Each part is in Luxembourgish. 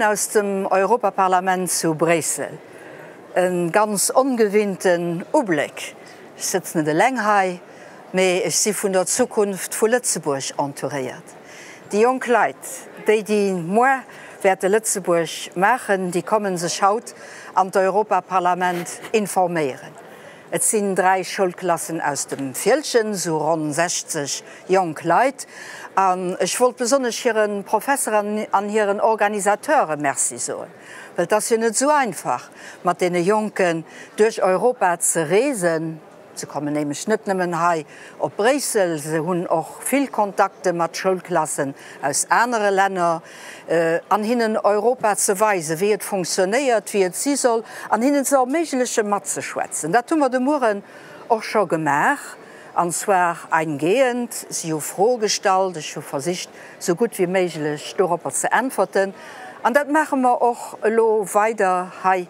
Moien aus dem Europaparlament zu Bréissel. E ganz ongewinnten Ubléck. Ech sëtzen net eleng hei, mee ech si vun der Zukunft vu Lëtzebuerg entouréiert. Déi jonk Leit, déi déi muer wäerte Lëtzebuerg maachen, déi kommen sech haut an d'Europaparlament informéieren. Et sinn 3 Schoulklassen aus dem Fieldgen, sou ronn 60 jonk Leit. An ech wollt besonnesch hire Professeren an hiren Organisateure Merci soen, well et ass jo net sou einfach, mat deene Jonken duerch Europa ze reesen. Se kommen nämlech net nëmmen hei op Bréissel, se hunn och vill Kontakte mat Schoulklassen aus anere Länner. An hinnen Europa ze weisen, wéi et funktionéiert, wéi et si soll, an hinnen ze erméigleche matzeschwätzen. Dat hu mer de Mueren och scho gemaach, an zwar eingehend. Si hu Froe gestallt, ech hu versicht, sou gutt wéi méiglech doropper ze äntwerten. An dat maache mer och elo weider hei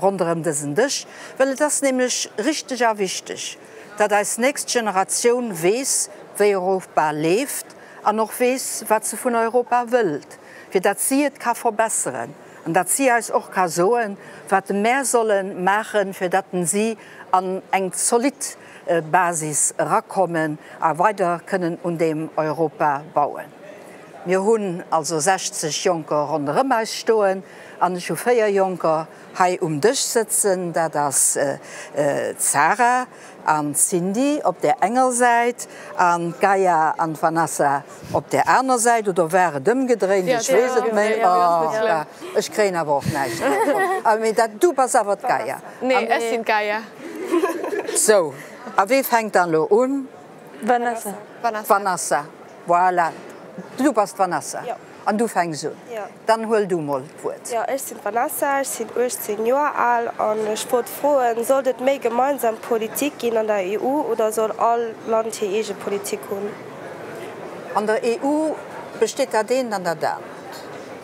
ronderëm dësen Dësch, well et ass nämlech richteg a wichteg, datt eis nächst Generatioun weess, wéi Europa leeft, an och weess, wat se vun Europa wëllt, fir datt si et ka verbesseren an datt si eis och ka soen, wat mär solle maachen, fir datt si an eng zolidd Basis erakommen a weider kënnen un deem Europa bauen. Mir hunn also 60 Jonker ronderëm eis stoen an ech hu 4 Jonker hei um Dësch sëtzen, dat ass d'Sarah, An d'Cindy op där enger Säit an d'Gaia an d'Vanessa op där aner Säit, oder war et ëmgedréint? Ech weess et méi. Oh, ech kréien awer och näischt méi. Mee dat, du bass awer d'Gaia. Nee, ech sinn d'Gaia. Sou, a wee fänkt dann elo un? Vanessa. Vanessa, voilà. Du bass d'Vanessa. An du fänks un. Dann huel du mol d'Wuert. Jo, ech sinn d'Vanessa, ech sinn 18 Joer al an ech wollt froen, Sollt et méi gemeinsam Politik ginn an der EU oder soll all Land hir eege Politik hunn? An der EU besteet dat eent an dat anert.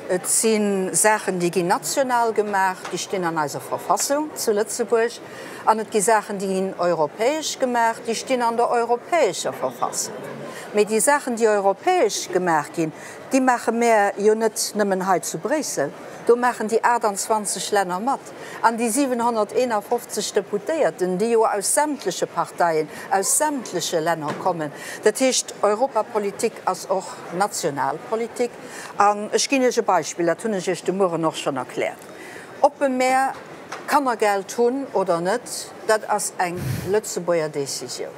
Et si Saachen, déi ginn national gemaach, déi stinn an eiser Verfassung zu Lëtzebuerg. An et gi Saachen, déi ginn europäesch gemaach, déi stinn an der europäescher Verfassung. Mee déi Saachen, déi europäesch gemaach ginn, déi maache mär jo net nëmmen hei zu Bréissel, do maachen déi 28 Länner mat. An déi 751 Deputéierten, déi jo aus sämtleche Parteien, aus sämtleche Länner kommen. Dat heescht, Europapolitik ass och national Politik. An ech ginn Iech e Beispill, dat hunn ech Iech de Mueren och schonn erkläert. Ob mär Kannergeld hunn oder net, dat ass eng Lëtzebuerger Décisioun.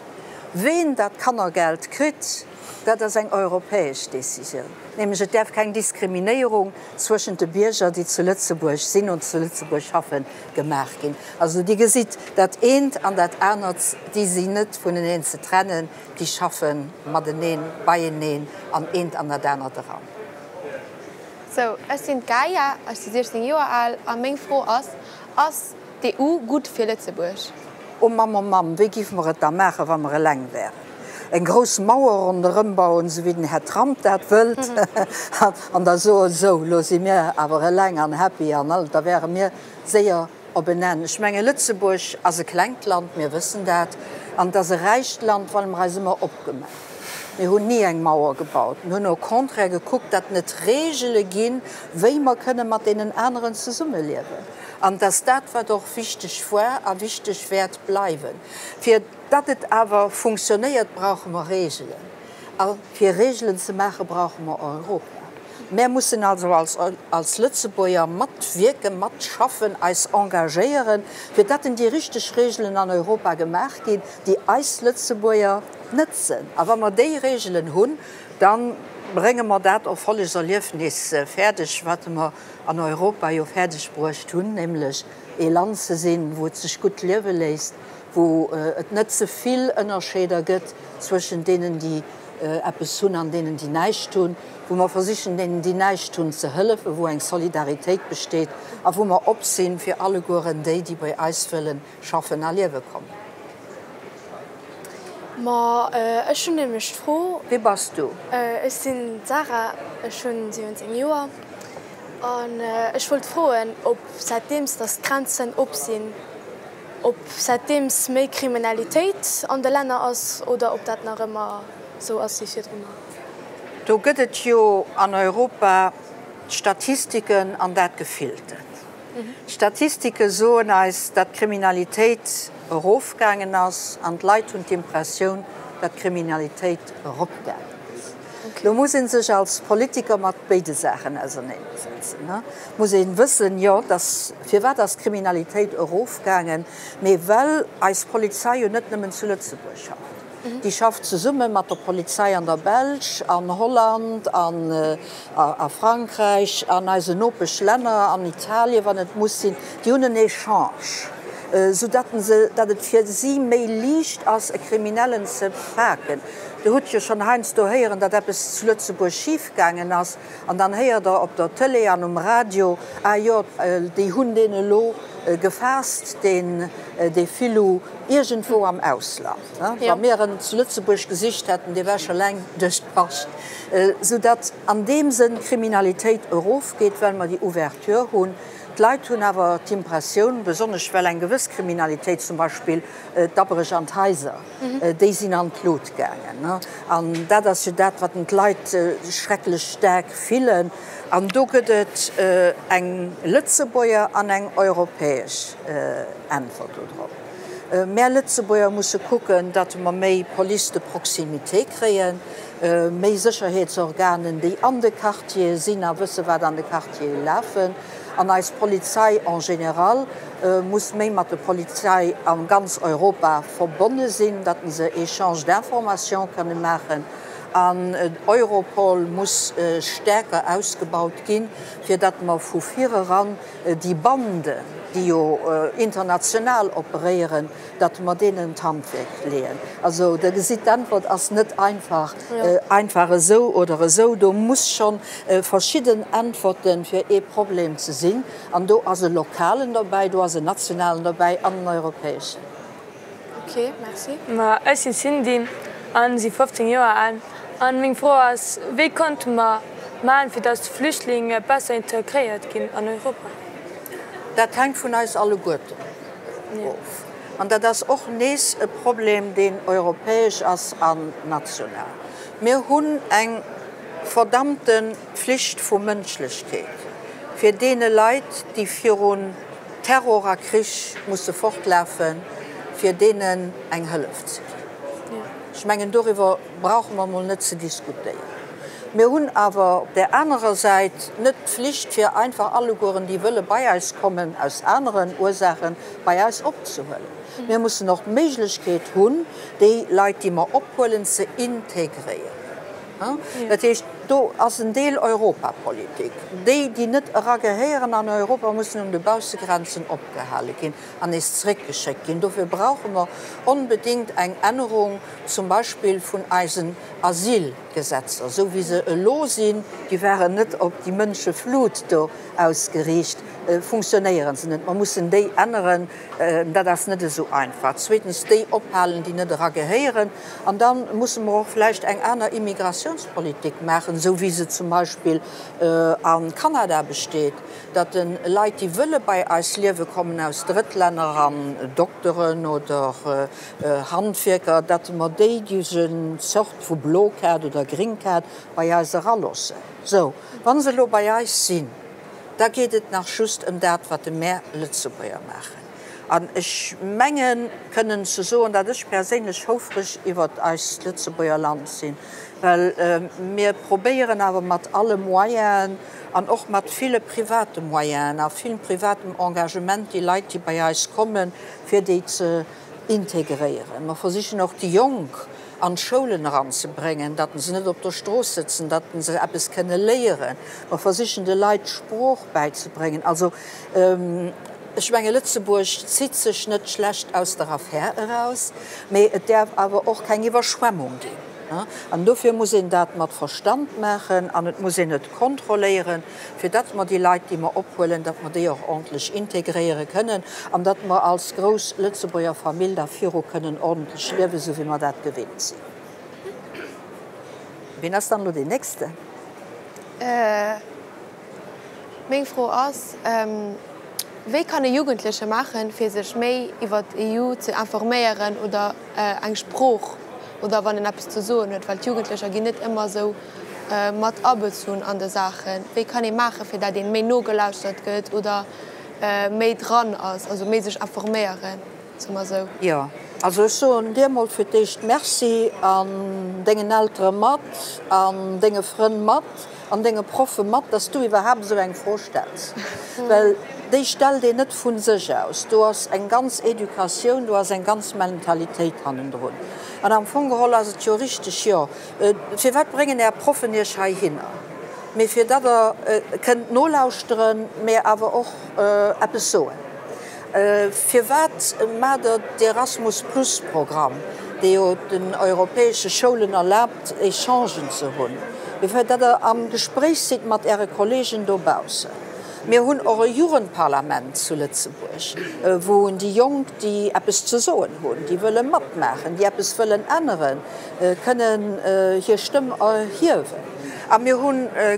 Ween dat Kannergeld kritt, dat ass eng europäesch Décisioun. Nämlech et däerf keng Diskriminéierung zwëschent de Bierger, déi zu Lëtzebuerg sinn und zu Lëtzebuerg schaffen, gemaach ginn. Also Dir gesitt, dat eent an dat anert, déi sinn net vuneneen ze trennen, déi schaffe mateneen, beieneen an eent an dat anert eran. Sou, ech sinn d'Gaia, ech si 16 Joer al a meng Fro ass, Ass d'EU gutt fir Lëtzebuerg? O Mamm, o Mamm, wéi géife mer et da maachen, wa mer eleng wären? Eng grouss Mauer ronderëm bauen, sou wéi den Här Trump dat wëllt, an da soen, Sou, lo si mir awer eleng an happy an all, da wäre mir séier op en Enn. Ech menge Lëtzebuerg ass e klengt Land, mir wëssen dat, an et ass e räicht Land, well mer eis ëmmer opgemaach hunn. Mir hunn ni eng Mauer gebaut. Mir hunn au contraire gekuckt, datt et Reegele ginn, wéi mer kënne mat deenen aneren zesummeliewen. An et ass dat, wat och wichteg war a wichteg wäert bleiwen. Fir datt et awer funktionéiert, brauche mer Reegelen. A fir Reegelen ze maachen, brauche mer Europa. Mär mussen also als Lëtzebuerger matwierken, matschaffen, eis engagéieren, fir datt déi richteg Reegelen an Europa gemaach ginn, déi eis Lëtzebuerger nëtzen. A wa mer déi Reegelen hunn, da brénge mer dat Erfollegserliefnis fäerdeg, wat mer an Europa jo fäerdeg bruecht hunn, nämlech ee Land ze sinn, wou et sech gutt liewe léisst, wou et net ze vill Ënnerscheeder gëtt zwëschen deenen, déi eppes hunn an deenen, déi näischt hunn, wou mer versichen, deenen, déi näischt hunn, ze hëllefen, wou eng Solidaritéit besteet a wou mer op sinn fir allegueren déi, déi bei eis wëlle schaffen a liewe kommen. Ma ech hunn nämlech d'Fro. Wie bass du? Ech sinn d'Sarah, ech hunn 17 Joer an ech wollt froen, ob säitdeems datt d'Grenzen op sinn, Ob säitdeems méi Kriminalitéit an de Länner ass oder ob dat nach ëmmer sou ass wéi virdrunner. Do gëtt et jo an Europa. D'Statistiken an dat Gefilltent. D'Statistike soen eis, datt d'Kriminalitéit erofgaangen ass an d'Leit hunn d'Impressioun, datt d'Kriminalitéit eropgaangen ass. Lo muss ee sech als Politiker mat béide Saachen auserneesetzen. Et muss ee wëssen, jo, datt, firwat ass d'Kriminalitéit erofgaangen? Mee well eis Polizei jo net nëmmen zu Lëtzebuerg schafft. Déi schafft zesumme mat der Polizei an der Belsch, an Holland, an a Frankräich, an eisen Nopeschlänner, an Italien, wann et muss sinn. Déi hunn en Echange, soudatt se, datt et fir si méi liicht ass, e Kriminellen ze paken. Der hutt jo schonn heiansdo héieren, datt eppes zu Lëtzebuerg schifgaangen ass, an dann héiert Der op der Tëlee an um Radio, Ah jo, déi hunn deen elo gefaasst, deen, dee Filou iergendwou am Ausland. Wa mir en zu Lëtzebuerg gesicht hätten, dee wär scho laang duerch d'Bascht. Soudatt an deem Sënn d'Kriminalitéit erofgeet, well mer déi Ouverture hunn. D'Leit hunn awer d'Impressioun, besonnesch well eng gewëss Kriminalitéit, zum Beispill d'Abréch an d'Haiser, déi sinn an d'Lut gaangen. An dat ass jo dat, wat d'Leit schrecklech staark fillen. An do gëtt et eng Lëtzebuerger an eng europäesch Äntwert dodrop. Mär Lëtzebuerger musse kucken, datt mer méi Police de proximité kréien, méi Sécherheetsorganen, déi an de Quartiere sinn a wësse wat an de Quartiere lafen. An eis Polizei en général muss méi mat de Polizei a ganz Europa verbonne sinn, datt se Échange d'informations kënne maachen. An Europol muss stärker ausgebaut ginn, fir datt mer vu vireran déi Banden, déi jo international operéieren, datt mer deenen d'Handwierk leeën. Also Der gesitt, d'Äntwert ass net einfach, einfach esou oder esou. Do muss scho verschidden Äntwerte fir ee Problem ze sinn. An do ass e lokalen dobäi, do ass en nationalen dobäi an en europäeschen. Ok, merci. Ma ech sinn d'Cindy an si 15 Joer al an meng Fro ass, wéi konnte mer man fir dass d'Flüchtlinge besser integréiert ginn an Europa? Dat hänkt vun eis alleguerten of. An dat ass och nees e Problem deen europäesch ass an national. Mir hunn eng verdammte Pflicht vu Mënschlechkeet fir deene Leit déi virun Terror a Krich musse fortlafen, fir deenen eng Hëllef ze ginn. Ech mengen, doriwwer brauche mer emol net ze diskutéieren. Mir hunn awer op där anerer Säit net d'Flicht, fir einfach allegueren, déi wëlle bei eis kommen, aus aneren Ursachen, bei eis opzehuelen. Mir mussen och d'Méiglechkeet hunn, déi Leit, déi mer ophuelen, ze integréieren. Dat heescht, do ass en Deel Europapolitik. Déi, déi net eragehéieren an Europa, mussen un de Baussegrenzen opgehale ginn an nees zeréckgeschéckt ginn. Dofir brauche mer onbedéngt eng Ännerung zum Beispill vun eisen Asylgesetzer. Esou wéi se elo sinn, déi waren net op déi Mënscheflut do ausgeriicht, funktionéiere se net. Mer mussen déi änneren. Dat ass net esou einfach. Zweetens, déi ophalen, déi net eragehéieren. An da musse mer och vläicht eng aner Immigrationspolitik maachen, esou wéi se zum Beispill a Kanada besteet, datt de Leit, déi wëlle bei eis liewe kommen aus Drëttlänner, an Dokteren oder Handwierker, datt mer déi duerch eng Zort vu Blokaart oder Gringkaart bei eis eraloossen. Sou, wa se elo bei eis sinn, da geet et nach just ëm dat, wat de mär Lëtzebuerger maachen. An ech mengen, kënnen ze soen, datt ech perséinlech houfreg iwwert eist Lëtzebuerger Land sinn, well mir probéieren awer mat alle Moyenen an och mat ville private Moyenen a vill privatem Engagement déi Leit, déi bei eis kommen, fir déi ze integréieren. Mer versichen och déi Jonk an d'Schoulen eranzebréngen, datt se net op der Strooss sëtzen, datt se eppes kënne léieren. Mer versichen de Leit d'Sprooch bäizebréngen. Also ech menge Lëtzebuerg zitt sech net schlecht aus der Affär eraus, mee et däerf awer och keng Iwwerschwemmung ginn. An dofir muss een dat mat Verstand maachen an et muss een et kontrolléieren. fir datt mer déi Leit, déi mer ophuelen, datt mer déi och ordentlech integréiere kënnen an datt mer als grouss Lëtzebuerger Famill da viru kënnen ordentlech liewen, esou wéi mer dat gewinnt sinn. Wien ass dann elo deen Nächsten? Meng Fro ass, Wéi kann e Jugendleche maachen, fir sech méi iwwer d'EU ze informéieren oder eng Sprooch oder wann en eppes ze soen huet? Well d'Jugendlecher ginn net ëmmer esou. mat abezunn an de Saachen? Wéi kann ee maachen, fir dat een méi nogelauschtert gëtt oder méi dran ass, also méi sech informéieren, soe mer esou? Jo, also ech soen dir mol fir d'éischt Merci an dengen Eltere mat an denge Frënn mat an denge Proffe mat, dass du iwwerhaapt esou eng Fro stells, well déi stellt een net vu sech aus. Do ass eng ganz Educatioun, do ass eng ganz Mentalitéit hannendrun. An am Fong geholl ass et jo richteg, jo, firwat bréngen Är Proffen Iech heihinner? Mee fir datt Der kënnt nolauschteren, mee awer och eppes soen. Firwat maacht Der d'Erasmus Plus Programm, dee jo den europäesche Schoulen erlaabt, Echangen ze hunn? Mee fir datt Der am Gespréich sidd mat Äre Kollegen dobaussen. Mir hunn och e Jugendparlament zu Lëtzebuerg, wou déi Jonk, déi eppes ze soen hunn, déi wëlle matmaachen, déi eppes wëllen änneren, kënnen hir Stëmm erhiewen. A mir hu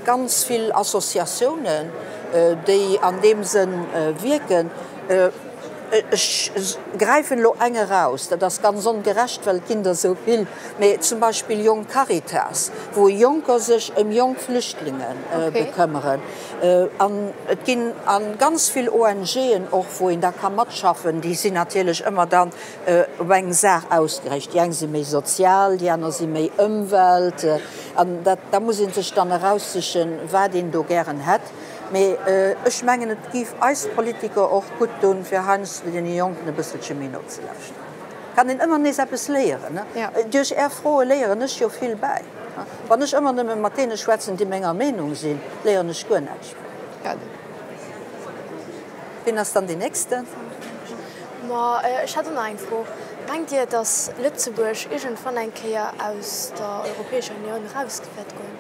ganz vill Associatiounen, déi an deem Sënn wierken. Ech gräifen elo eng eraus, dat ass ganz ongerecht, well et ginn der esou vill, mee zum Beispill Jonk Caritas, wou Jonker sech ëm jonk Flüchtlinge bekëmmeren. An et ginn a ganz vill ONGen och, wou een da ka matschaffen. Déi sinn natierlech ëmmer dann op eng Saach ausgeriicht. Déi eng si méi sozial, déi aner si méi Ëmwelt. An dat, da muss ee sech dann eraussichen, wat een do gären hätt. Mee ech mengen, et géif eis Politiker och gutt doen, fir heiansdo deene Jonken e bësselche méi nozelauschteren. Kann een ëmmer nees eppes léieren. Duerch Är Froe léieren ech jo vill bäi. Wann ech ëmmer nëmme mat deene schwätzen, déi menger Meenung sinn, léieren ech guer näischt méi. Wien ass dann deen Nächsten? Ma ech hätt och nach eng Fro. Mengt Dir, datt Lëtzebuerg iergendwann eng Kéier aus der Europäescher Unioun eraus wäert goen?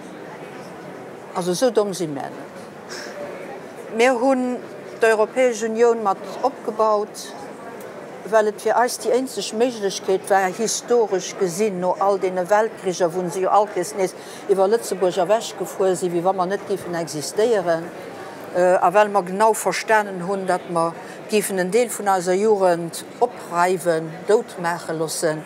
Also esou domm si mär net. Mir hunn d'Europäesch Unioun mat opgebaut, well et fir eis déi éinzeg Méiglechkeet war, historesch gesinn, no all deene Weltkricher, wou se jo all Kees nees iwwer Lëtzebuerg ewechgefuer sinn, wéi wa mer net géifen existéieren, a well mer genau verstanen hunn, datt mer géifen en Deel vun eiser Jugend opreiwen, doutmaache loossen,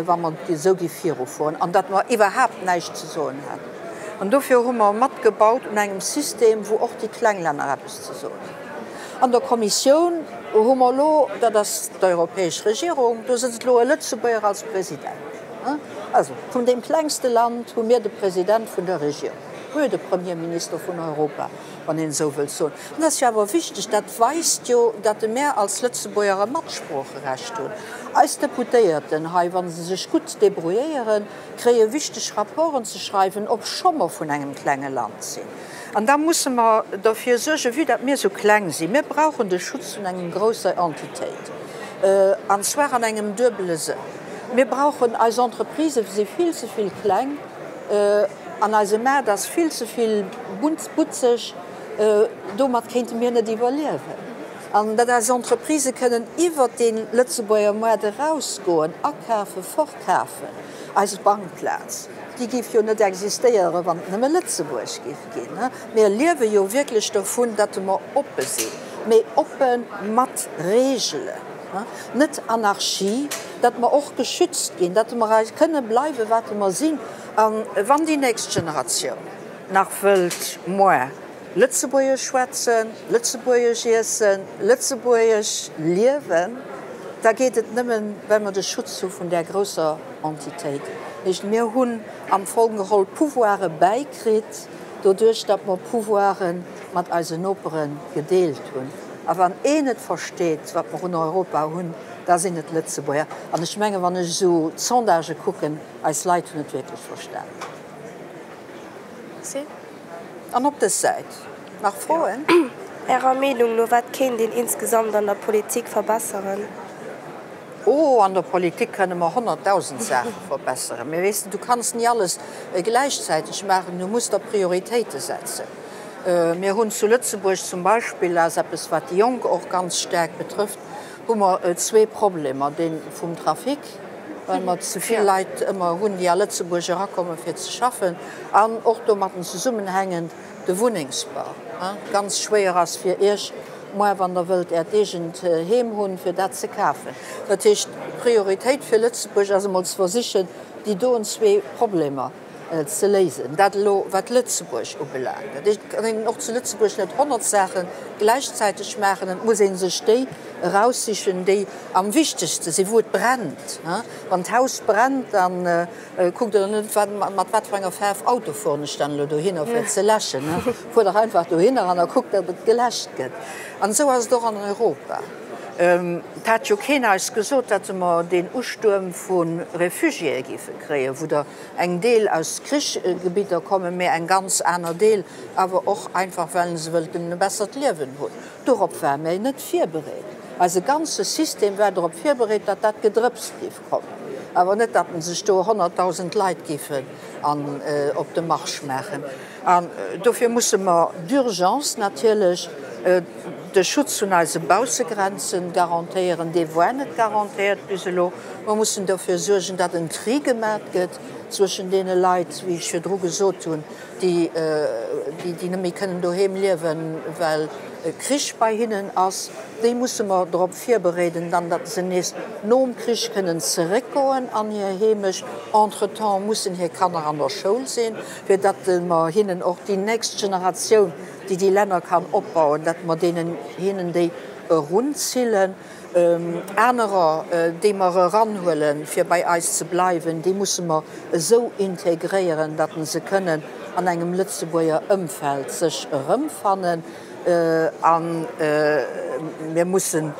wa mer esou géif virufueren, an datt mer iwwerhaapt näischt ze soen hätten. An dofir hu mer matgebaut un engem System, wou och déi kleng Länner eppes ze soen hunn. An der Kommissioun hu mer elo, dat ass d'europäesch Regierung, do sëtzt elo e Lëtzebuerger als President. Also vun deem klengste Land hu mir de President vun der Regierung, hu mir de Premierminister vun Europa, wann een esou wëllt soen. An dat ass jo awer wichteg, dat weist jo, datt mär als Lëtzebuerger e Matsproocherecht hunn. Eis Deputéierten hei, wa se sech gutt débrouilléieren, kréie wichteg Rapporten ze schreiwen, obscho mer vun engem klenge Land sinn. An da musse mer derfir suergen, vue datt mir esou kleng sinn, mir brauchen de Schutz vun engem grousser Entitéit, an zwar an engem duebele Sënn. Mir brauchen, eis Entreprisë si vill ze vill kleng an eise Maart ass vill ze vill butzeg, Domat kéinte mir net iwwerliewen. An datt eis Entreprisë kënnen iwwert dee Lëtzebuerger Moart erausgoen, akafen, verkafen. Eis Bankplaz, déi géif jo net existéieren, wann et nëmme Lëtzebuerg géif ginn. Mir liewe jo wierklech dovun, datt mer oppe sinn, mee oppe mat Reegelen, net Anarchie, datt mer och geschützt ginn, datt mer eis kënne bleiwen, wat mer sinn. A wann déi nächst Generatioun nach wëllt moar Lëtzebuergesch schwätzen, Lëtzebuergesch iessen, Lëtzebuergesch liewen, da geet et nëmmen, well mer de Schutz hu vun där grousser Entitéit. Dat heescht, mir hunn am Fong geholl Pouvoire bäikritt, doduerch datt mer Pouvoire mat eisen Nopere gedeelt hunn. A wann een et versteet, wat mer un Europa hunn, da sinn et d'Lëtzebuerger. An ech mengen, wann ech esou d'Sondagë kucken, eis Leit hunn et wierklech verstanen. Si. An op dës Säit nach Froen? Ärer Meenung no, wat kéint een insgesamt an der Politik verbesseren? Oh, an der Politik kënne mer 100.000 Saache verbesseren. Mee weess de, du kanns ni alles gläichzäiteg maachen, du muss der Prioritéite setzen. Mir hunn zu Lëtzebuerg zum Beispill, dat ass eppes, wat déi Jonk och ganz staark betrëfft, hu mer zwee Problemer, dee vum Trafic, well mer ze vill Leit ëmmer hunn, déi a Lëtzebuerg erakommen, fir ze schaffen, an och domatten zesummenhängend de Wunnengsbau ganz schwéier ass fir Iech muer, wann Der wëllt Äert eegent Heem hunn, fir dat ze kafen. Dat heescht, d'Prioritéit fir Lëtzebuerg ass emol ze versichen, déi doen zwee Problemer. ze léisen. Dat elo wat Lëtzebuerg ubelaangt. Dat heescht, et kann een och zu Lëtzebuerg net 100 Saache gläichzäiteg maachen. Et muss ee sech déi eraussichen, déi am wichtegste sinn, wou et brennt. Wann d'Haus brennt, da kuckt Der net, mat wat fir enger Faarf Auto fueren ech dann elo dohinner, fir et ze läschen. Fuert dach einfach dohinner an da kuckt, datt et geläscht gëtt. An esou ass et och an Europa. Et hat jo keen eis gesot, datt mer deen Ustuerm vu Refugiéë géife kréien, wou der eng Deel aus Krichsgebidder kommen, mä eng ganz aner Deel awer och einfach, well se wëllten e bessert Liewen hunn. Dorop ware mir net virbereet. Eise ganze System war dorop virbereet, datt dat gedrëpst géif kommen, awer net, datt sech do 100.000 Leit géifen an op de Marsch maachen. An dofir musse mer d'urgence natierlech de Schutz vun eise Baussegrenzen garantéieren. Dee war net garantéiert bis elo. Mer mussen dofir suergen, datt en Tri gemat gëtt zwëschen deene Leit, wéi ech virdru gesot hunn, déi déi net méi kënnen doheem liewen, well Krich bei hinnen ass. Déi musse mer drop virbereeden dann, datt se nees nom Krich kënnen zeréckgoen an hir Heemecht. Entretemps mussen hir Kanner an der Schoul sinn, fir datt mer hinnen och déi nächst Generatioun, déi déi Länner kann opbauen, datt mer deenen hinnen déi erunzillen. Anerer, déi mer eranhuelen, fir bei eis ze bleiwen, déi musse mer esou integréieren, datt se kënnen an engem Lëtzebuerger Ëmfeld sech erëmfannen. A mir mussen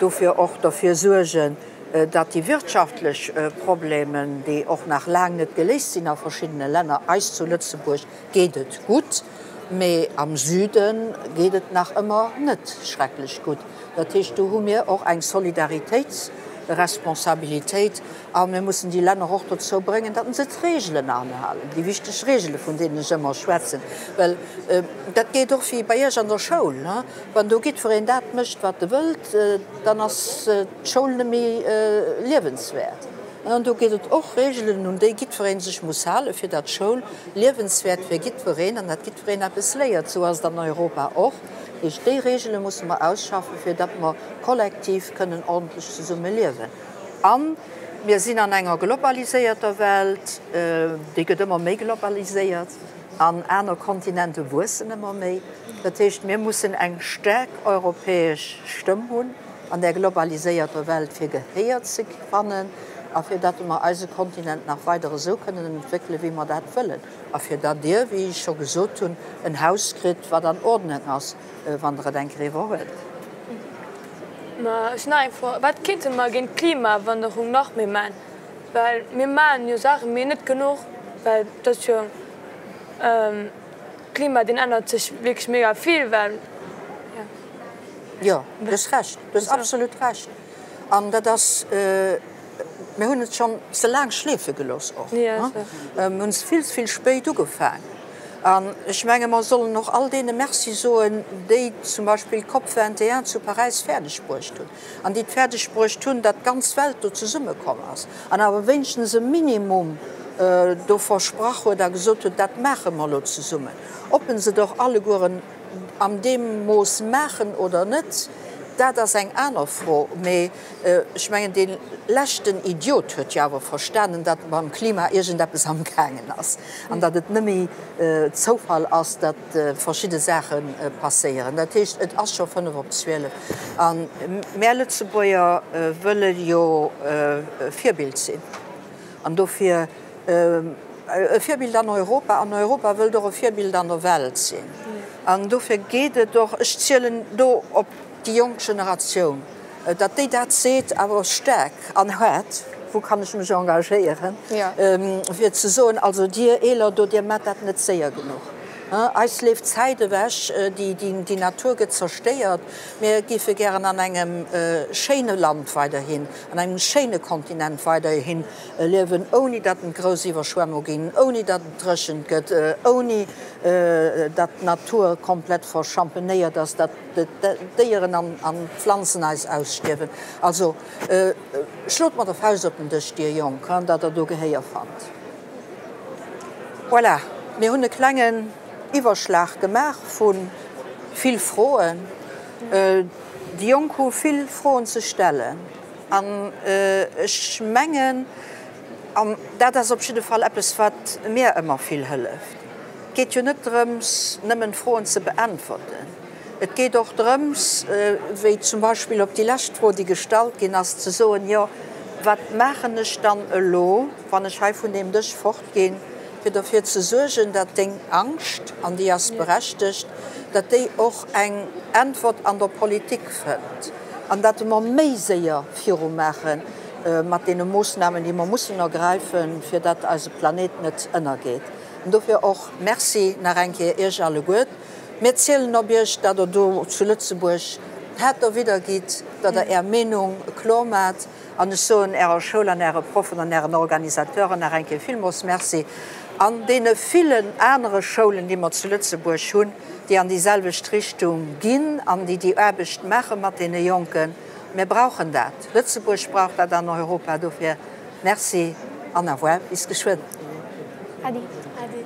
dofir och derfir suergen, datt déi wirtschaftlech Problemen, déi och nach laang net geléist sinn a verschiddene Länner, eis zu Lëtzebuerg geet et gutt, mee am Süde geet et nach ëmmer net schrecklech gutt. Dat heescht, do hu mir och eng Solidaritéitsresponsabilitéit a mir mussen déi Länner och dozou bréngen, datt se d'Regelen anhalen, déi wichteg Regele vun deenen ech ëmmer schwätzen. Well dat geet och wéi bei Iech an der Schoul, wann do jiddwereen dat mécht, wat e wëllt, dann ass d'Schoul net méi liewenswäert. An do gétt et och Regelen, un déi jiddweree sech muss halen, fir datt d'Schoul liewenswäert fir jiddwereen an datt jiddwereen eppes léiert. Esou ass et an Europa och. Heescht, déi Regele musse mer ausschaffen, fir datt mer kollektiv kënnen ordentlech zesumme liewen. A mir sinn an enger globaliséierter Welt, déi gëtt ëmmer méi globaliséiert an aner Kontinente wuessen ëmmer méi. Dat heescht, mir mussen eng staark europäesch Stëmm hunn an där globaliséierter Welt, fir Gehéier ze fannen a fir datt mer eise Kontinent nach weider esou kënnen entwéckelen, wéi mer dat wëllen. A fir datt Dir, wéi ech scho gesot hunn, en Haus kritt, wat an Ordnung ass, wann Der et eng Kéier iwwerhuelt. Mä ech hunn nach eng Fro, Wat kéinte mer géint d'Klimawanderung nach méi man? Well mir maachen jo Saachen, mee net genuch, well et ass jo, d'Klima deen ännert sech wierklech mega vill, well, jo. Jo, du hues Recht, du hues absolut Recht. An dat ass. Mir hunn et schonn ze laang schleefe gelooss och. Mir hunn vill ze vill spéit ugefaangen. An ech menge mer sollen och all deene Merci soen, déi zum Beispill d'COP 21 zu Paräis fäerdeg bruecht hunn an déi et fäerdeg bruecht hunn, datt d'ganz Welt do zesummekomm ass an awer wéinstens e Minimum do versprach huet a gesot huet, dat maache mer elo zesummen. Ob se et och allegueren an deem Mooss maachen oder net, dat ass eng aner Fro. Mee ech mengen, dee leschten Idiot huet jo awer verstanen, datt mam Klima iergendeppes amgaangen ass an datt et net méi Zoufall ass, datt verschidde Saache passéieren. Dat heescht, et ass scho fënnef op 12. A mär Lëtzebuerger wëlle jo Virbild sinn an dofir, E Virbild an Europa, an Europa wëllt och e Virbild an der Welt sinn. An dofir geet et och, ech zielen do op déi jonk Generatioun, datt déi dat seet, awer staark an haart, wou kann ech mech engagéieren, fir ze soen, also Dir Eeler do, Dir maacht dat net séier genuch. Eis leeft d'Zäit ewech, déi Natur gëtt zerstéiert. Mir géife gären an engem schéine Land weiderhin, an engem schéine Kontinent weiderhin Liewen, ouni datt et grouss Iwwerschwemmung ginn, ouni datt et dréchent gëtt, ouni datt d'Natur komplett verschampenéiert ass, datt d'Déieren an d'Pflanzen eis ausstierwen. Also schlot mat der Fauscht op den Dësch, dir Jonk, datt der do Gehéier fannt. Voilà, mir hunn e klengen Iwwerschlag gemaach vu vill Froen. Déi Jonk hu vill Froen ze stellen. An ech mengen, An dat ass op jidde Fall eppes, wat mir ëmmer vill hëlleft. Et geet jo net drëms, nëmmen d'Froen ze beäntwerten. Et geet och drëms, wéi zum Beispill op déi lescht Fro, déi gestallt ginn ass, ze soen, Jo, wat maachen ech dann elo, wann ech hei vun deem Dësch fortginn, fir derfir ze suergen, datt deng Angscht, an déi ass berechtegt, datt déi och eng Äntwert an der Politik fënnt an datt mer méi séier virumaache mat deene Moossnamen, déi mer mussen ergreifen, fir datt eise Planet net ënnergeet. An dofir och Merci nach eng Kéier Iech alleguert. Mir zielen op Iech, datt Der do zu Lëtzebuerg d'Häert derwidder gitt, datt Der Är Meenung kloer maacht. An ech soen Ärer Schoul an Äre Proffen an Ären Organisateuren nach eng Kéier villmools Merci an deene villen anere Schoulen, déi mer zu Lëtzebuerg hunn, déi an déi selwecht Richtung ginn an déi déi Aarbecht maache mat deene Jonken. Mir brauchen dat. Lëtzebuerg brauch dat an Europa. Dofir Merci an au revoir, bis geschwënn. Adi. Adi.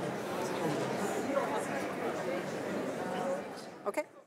Okay.